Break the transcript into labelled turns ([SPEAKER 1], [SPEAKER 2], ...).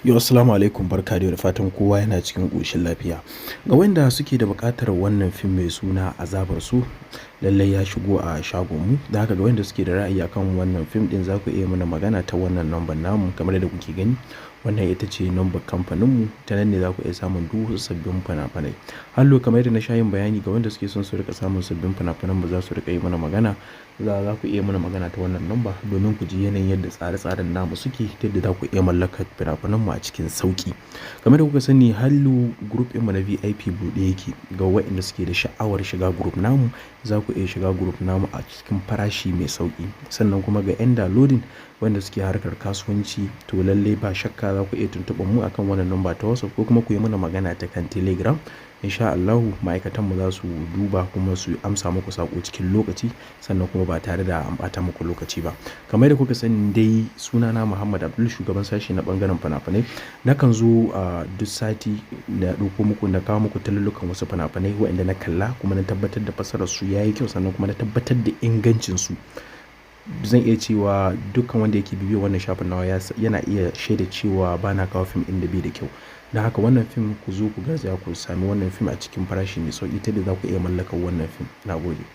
[SPEAKER 1] Yau, assalamu alaikum, barka da fatan kowa yana cikin ƙoshin lafiya. Ga wanda suke da buƙatar wannan fim mai suna Azabar So, lallai ya shigo a shagonmu. Da haka, ga wanda suke da ra'ayi akan wannan fim ɗin, za ku iya mana magana ta wannan number namu kamar yadda kuke gani. Wannan ita ce number kamfaninmu, ta nan ne za ku iya samun duk wasu sabbin fina-finai. Hallo, kamar yadda na sha yin bayani, ga wanda suke son su riƙa samun sabbin fina-finanmu, za su riƙa yi mana magana. Za ku iya mana magana ta wannan number domin ku ji yanayin yadda tsare-tsaren namu suke, ta yadda za ku iya mallakar fina-finanmu a cikin sauƙi. Kamar da kuka sani, hallo, group ɗinmu na VIP buɗe yake ga waɗanda suke da sha'awar shiga group namu. Za ku iya shiga group namu a cikin farashi mai sauƙi. Sannan kuma ga 'yan downloading wanda suke harkar kasuwanci, to lallai ba shakka za ku iya tuntuɓar mu akan wannan number ta WhatsApp ko kuma ku yi mana magana ta kan Telegram. In sha Allahu, ma'aikatanmu za su duba kuma su amsa muku saƙo cikin lokaci, sannan kuma ba tare da an ɓata muku lokaci ba. Kamar yadda kuka sani dai, sunana Muhammad Abdul, shugaban sashi na ɓangaren fina-finai. Nakan zo a duk sati na ɗauko muku, na kawo muku tallukan wasu fina-finai waɗanda na kalla kuma na tabbatar da fassarar su yayi kyau, sannan kuma na tabbatar da ingancin su. Zan iya cewa dukkan wanda yake bibiyar wannan shafin nawa yana iya shaida cewa bana kawo fim ɗin da bai da kyau. Don haka, wannan fim, ku zo ku garzaya ku sami wannan fim a cikin farashi mai sauƙi ta yadda za ku iya mallakar wannan fim. Na gode.